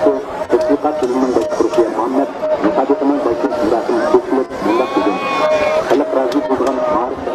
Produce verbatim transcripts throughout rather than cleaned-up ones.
تەشۋىقات بۆلۈمىنىڭ باشقۇرۇشى مۇھەممەد مۇسابىقىنىڭ باشلىنىش مۇراسىمىغا سۆز قىلىپ مۇنداق دېدى: خەلق رازى بولىدىغان مائارىپ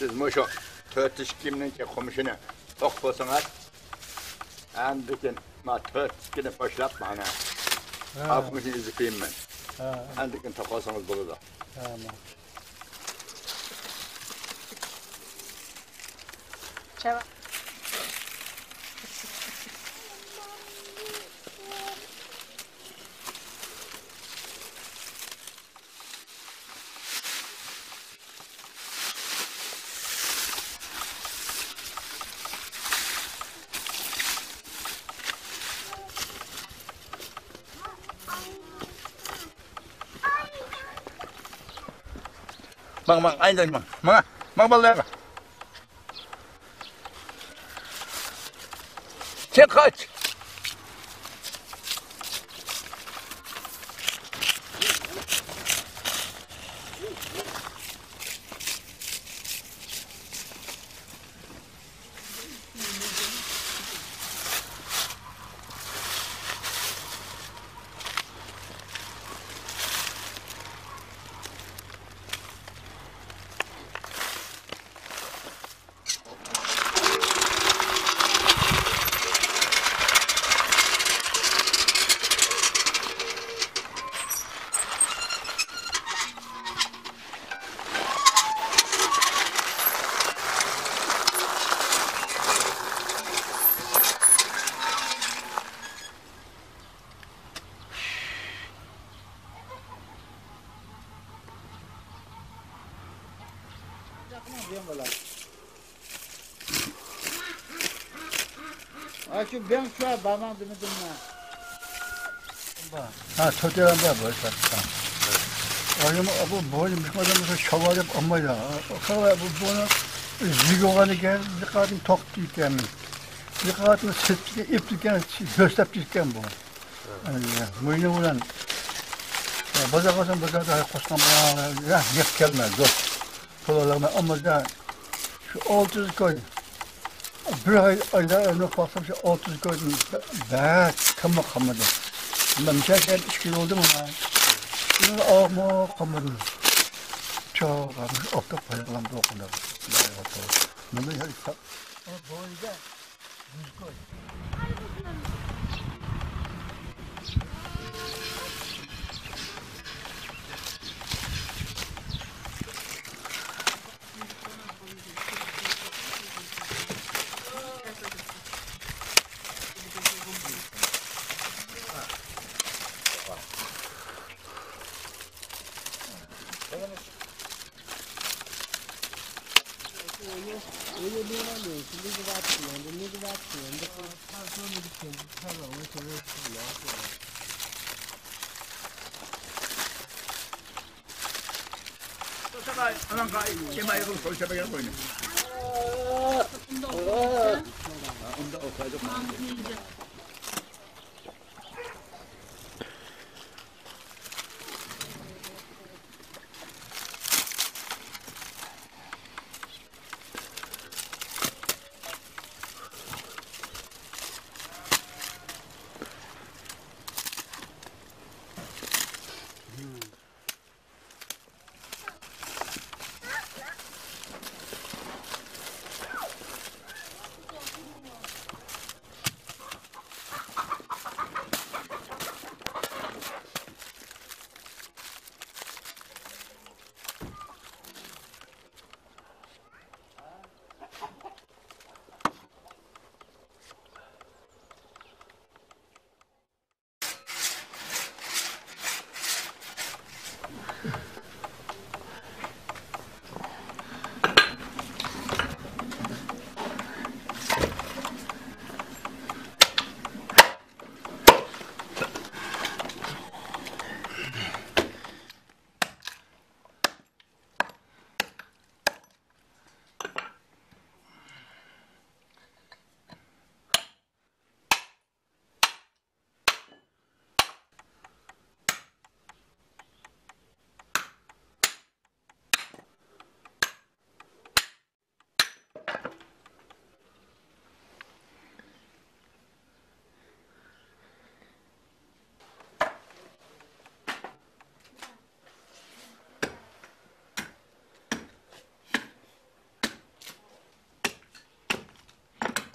سىز مۇشۇ تۆت يۈز ئىككى مىڭنىڭكى قومۇشىنى توقۇپ بولسىڭىز، ئاندىن كېيىن ما تۆت يۈز ئىككىنى باشلاپ مانا ھە. ئالتمىشنى ئۈزۈپ قويىمەن. ھە. ئاندىن كېيىن توقۇپ ئالسىڭىز بولىدۇ. ھە، مانا. چاۋا. ماڭ، ماڭ، ئايلان ماڭ. ماڭا، ماڭ بالىلار. سەن قاچ. ئاشۇ بىڭ شۇ بارماڭ دېمىدىممۇ؟ ھە، تۆت ئايلان بار بۇ. ئايىم، بۇ بوينى بىر قادەم بولسا شاۋا دەپ ئالمايدۇ. قارا، بۇ بوينى يىگىۋالغان ئىكەن، بىر قاتىنى توقۇتتى ئىكەن. بىر قاتىنى سېتىپ ئېپتىكەن، بۆسلەپ كەتكەن بۇ. موينى بىلەن بازارغا بارسام، بازاردا قوشقان بىلەن يەپ كەلمەيدۇ. پۇل ئالالماي، ئەمما شۇ ئالتە يۈز كوي. بىر ئاي، ئايدا ئۆمرۈم باقسام، شۇ ئالتە يۈز كويدىن بەك كەممۇ قالمىدى. مەن مۇشۇ يەردە ئىككى يىل بولدى مانا. ئاغمۇ قالمىدى. چوغ، ئاپتاپ قايغىلام توقۇندا. مانا يەردە بويىدا يۈز كوي.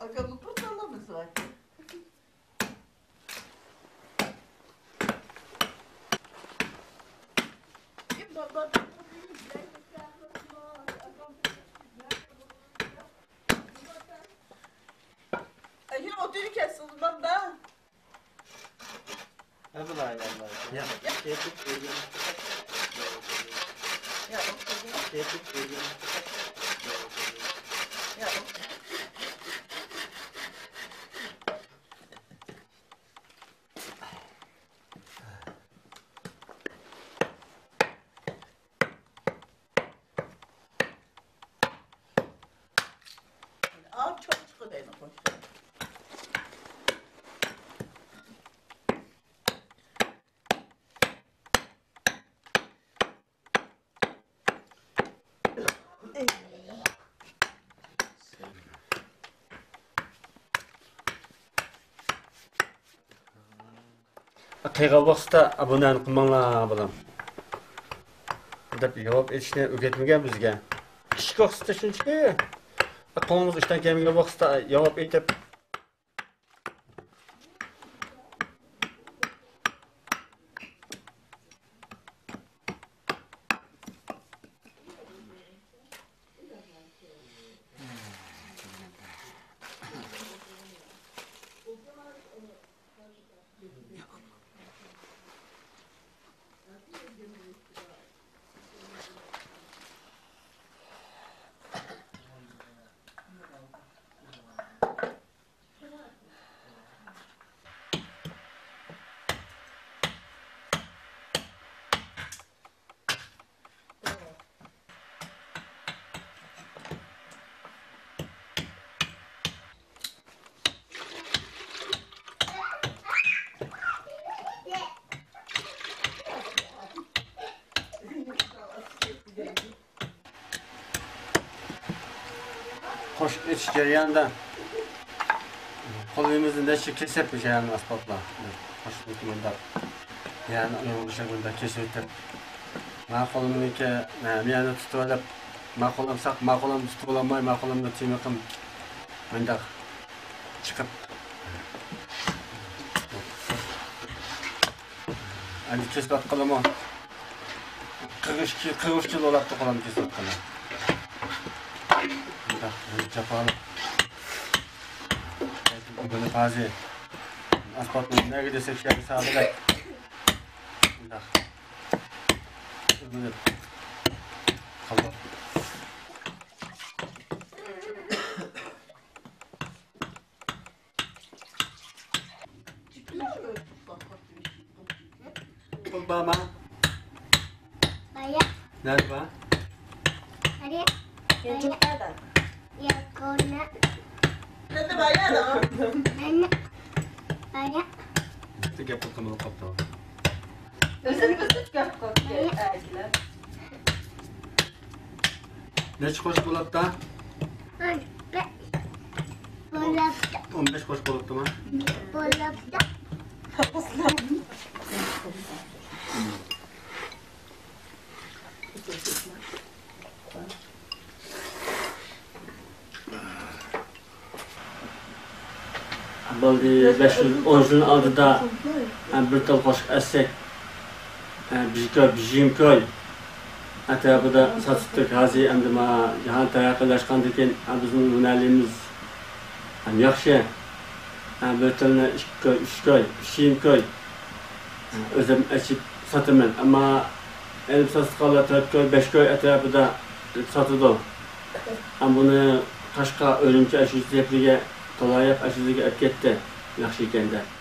ئاكامنىڭ بىر بالىمىز بار. ئەي، ئوتۇنى كەسسىڭىز، ماندا. يا. يا. يا. ئاۋۇ چوڭ چىقىدۇ ئەمدى قوشۇپ. قىيغان ۋاقىتتا «ئابۇنەنى قىلماڭلار، بالام» دەپ ياۋاب ئېيتىشنى ئۆگەتمىگەن بىزگە. ئىشىك ۋاقتىدا شۇنچىكى، قوڭغۇز ئىشتان كەلمىگەن ۋاقىتتا ياۋاب ئېيتىپ، قوشۇق ئېتىش جەريانىدا قولىمىزنى نەچچە كېسىپ، يەنى ئەسۋابلار قوشۇقنى مۇنداق، يەنى ئۇيغۇرچە مۇنداق كېسىۋېتىپ، ما قولۇمنىڭكى مەيەنى تۇتۇۋېلىپ، ما قولۇم ساق، ما قولۇم تۇتۇۋالالماي، ما قولۇمنى تىيمىقىم مۇنداق چىقىپ، ئەمدى كېسىۋاتقىلىمۇ قىرىق ئىككى، قىرىق ئۈچ يىل بولاپتۇ قولۇم كېسىۋاتقىلى. مۇنداق جاپالىق. بۇنى ھازىر ئاسپالتنى نەگە دېسەك شەھەر سادىرەك. مۇنداق. ئۆگىنىپ قالدۇق. پۇل بارمۇ؟ بايا. نەدە بار؟ بايا. بايا. ياقۇنە. نەدە بايا؟ مانا. بايا. بىتتە گەپ قىلمىدى قاپتۇ. ئۆزىنى بىزدە گەپ قىلدى. بايا. نەچچە قوش بولاپتا؟ ئون بەش. بولاپتا. ئون بەش قوش بولاپتىما؟ بولاپتا. بولدى، بەش يىل، ئون يىلنىڭ ئالدىدا، ھە، بىر تال قوشۇق ئەتسەك، ھە، بىر كوي، بىر يېرىم كوي ئەتراپىدا ساتاتتۇق. ھازىر ئەمدى ما جاھان تەرەققىيلاشقاندىن كېيىن، ھە، بىزنىڭ ھۈنەرلىرىمىز ھەم ياخشى. ھە، بىر تالنى ئىككى كوي، ئۈچ كوي، ئۈچ يېرىم كوي، ھە، ئۆزۈم ئېچىپ ساتىمەن. ئەمما ئېلىپ ساتىدىغانلار تۆت كوي، بەش كوي ئەتراپىدا ساتىدۇ. ھەم بۇنى قاشقا، ئۈرۈمچى ئاشۇ يەرلىرىگە، تالايىق ئاشۇ يەرلىرىگە ئەپ كەتتى. ياخشى ئىكەن دەپ.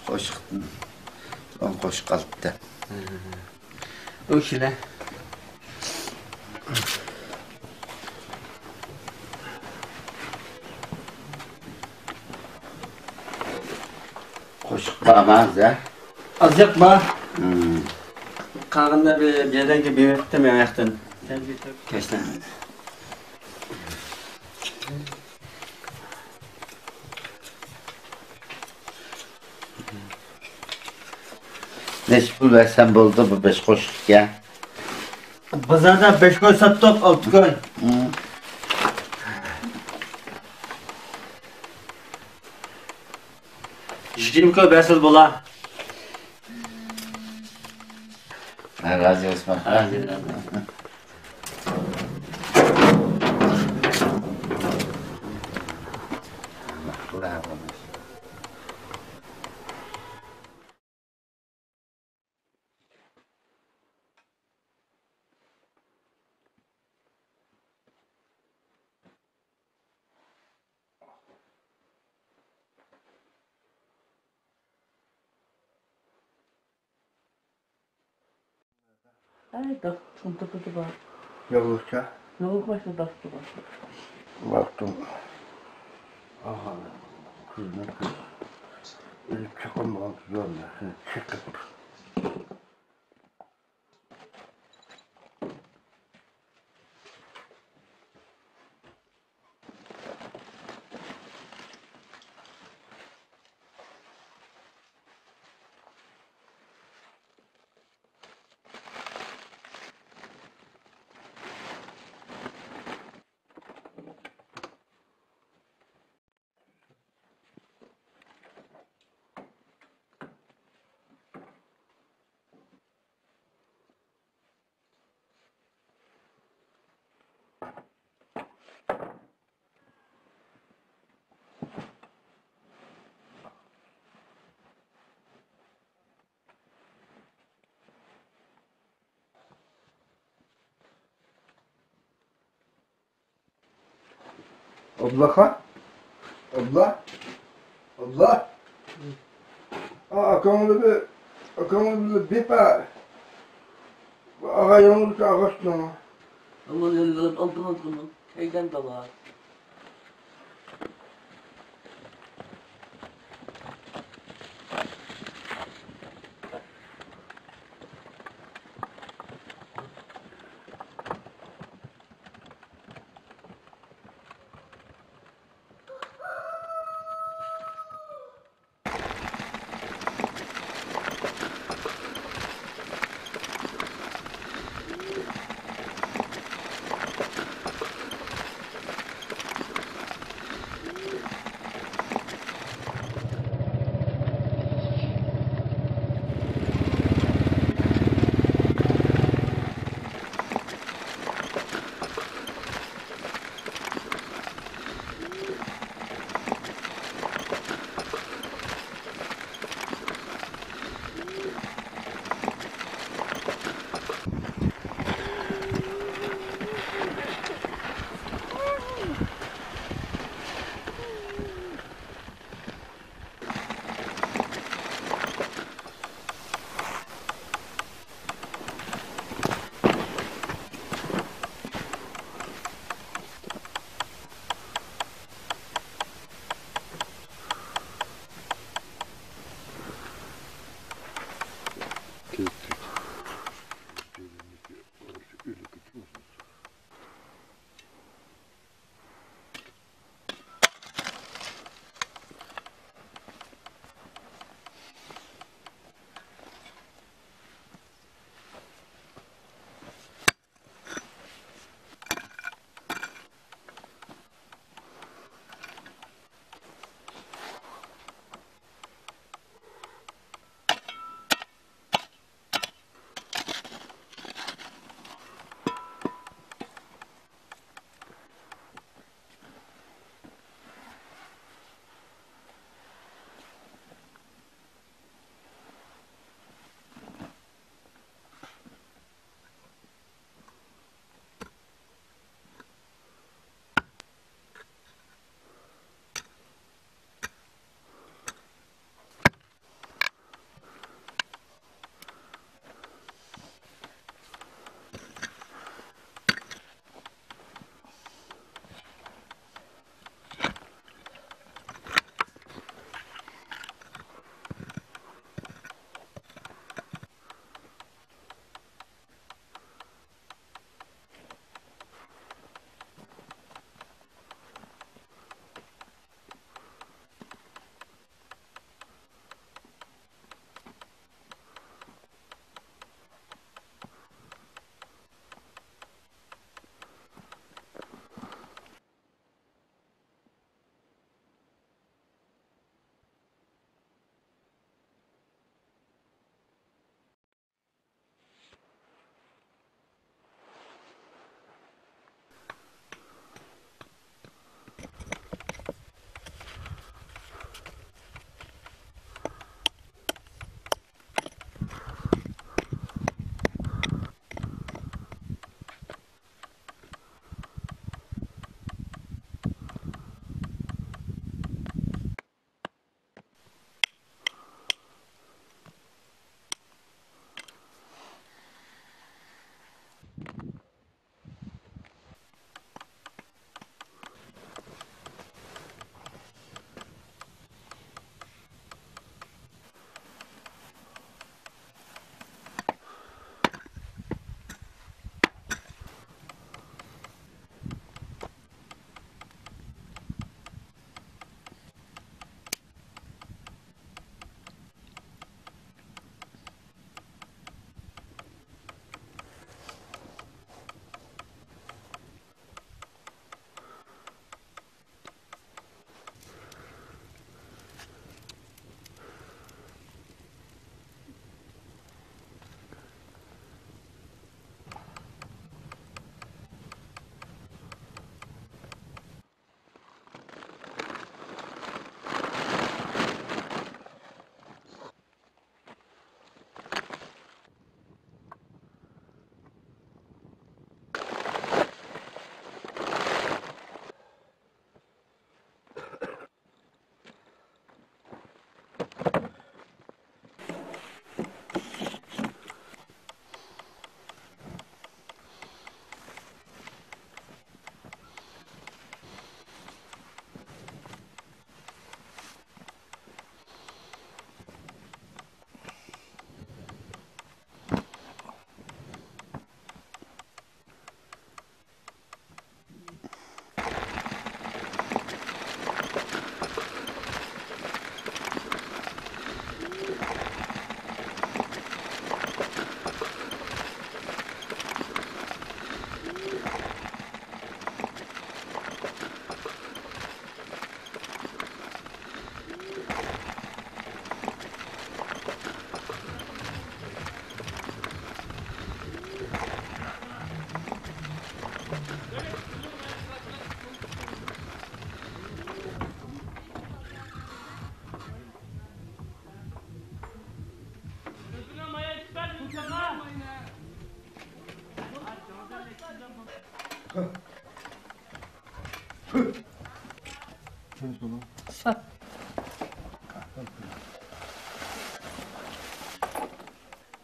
قوشۇقتىن سوڭ قوشۇق ئالتە. ئۇ كىشىلەر. قوشۇق بارما ھازىر؟ ئازراق بار. مم. قالغىنىنى بىر، بىر يەردىن كېيىن بېرىپ ئېيتتىم ياڭاقتىن. كەچتە. نەچچە پۇل بەرسەم بولدى بۇ بەش قوشۇققا؟ بازاردا بەش كوي ساتتۇق، ئالتە كوي. مم. يىگىرمە كوي بەرسىلا بولا. ھە، رازى بولسۇن. ھە، رازى بولسۇن. ئەي، داس چىقىم تۇتۇشى بار. ياغلىقچە؟ ياغلىق باشتا داس تۇتۇش. ۋاقتىم. ئاھا، كۈزنىڭ كۈز. ئېلىپ چىققان بولغان تۇزلارنى چېقىپ. ئابدۇللاخان؟ ئابدۇللا؟ ئابدۇللا؟ ئا، ئاكاڭنى بىر، ئاكاڭنى بىر بېپە. ئاغايىڭنى بىر ئاغاشتىڭ. ئامان يوللىرىم ئالتۇن ئالتۇن. كەيدەن تالا.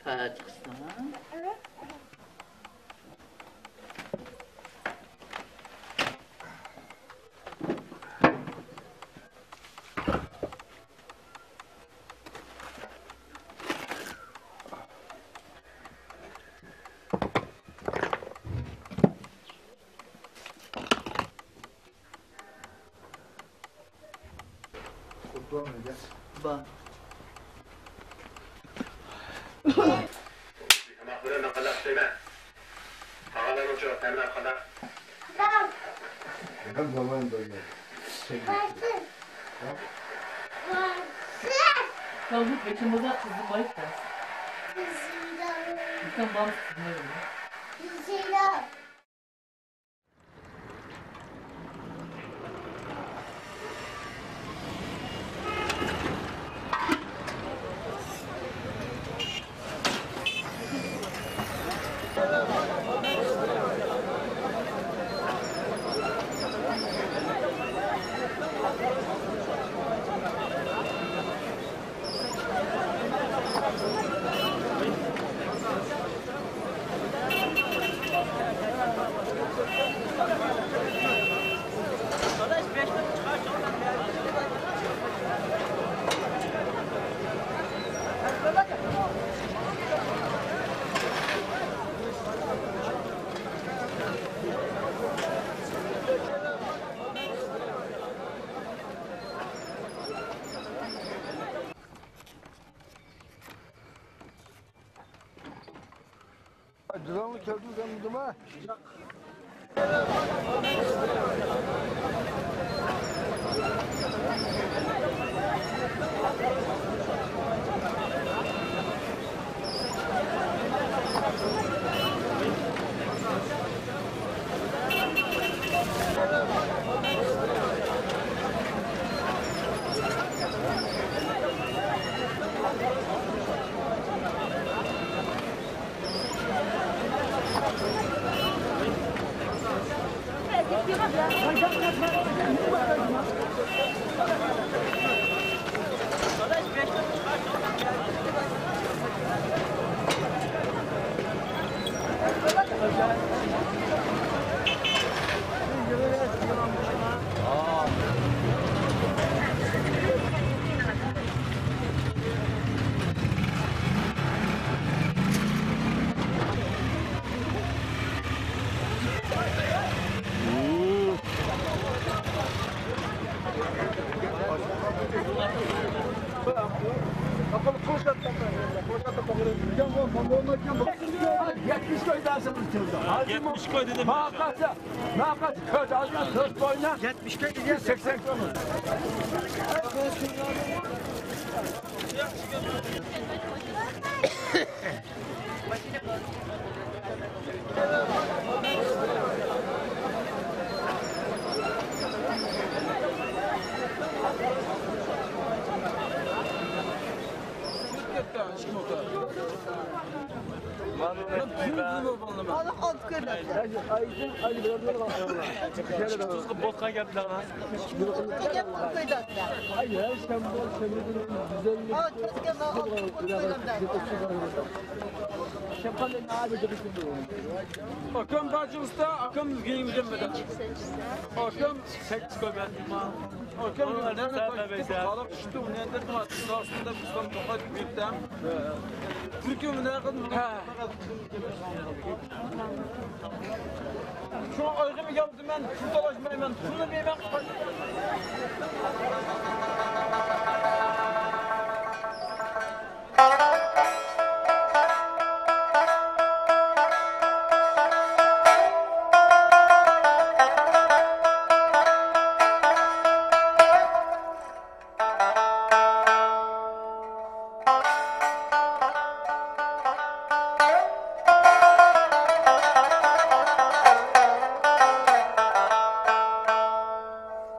تاجىقىستان. بار. Tamam, bu peşimize kızı koyup da. Lütfen bana kızmayın. جۇداڭلىق كەلدىم دېمىدىم ھە؟ يەتمىش كوي دېدىم. يەتمىش كوي دېدىم. يەتمىش كوي دېدىم. ئاكام باجىڭىزدا، ئاكام يېڭىدىن بىلەن. ئاكام سەككىز كوي بەردى. ئاكام نەنى قايتىپ خەلق چۈشتى، ئۇنى ئەندىرىپ، ئاستىدا ئىسلام توقايتىپ بېرىپتىم. تۈركىي ھۈنەر قىلدىم. شۇ ئايغىمى ياپتىمەن، پۇل تالاشمايمەن، پۇلنى بېرىمەن.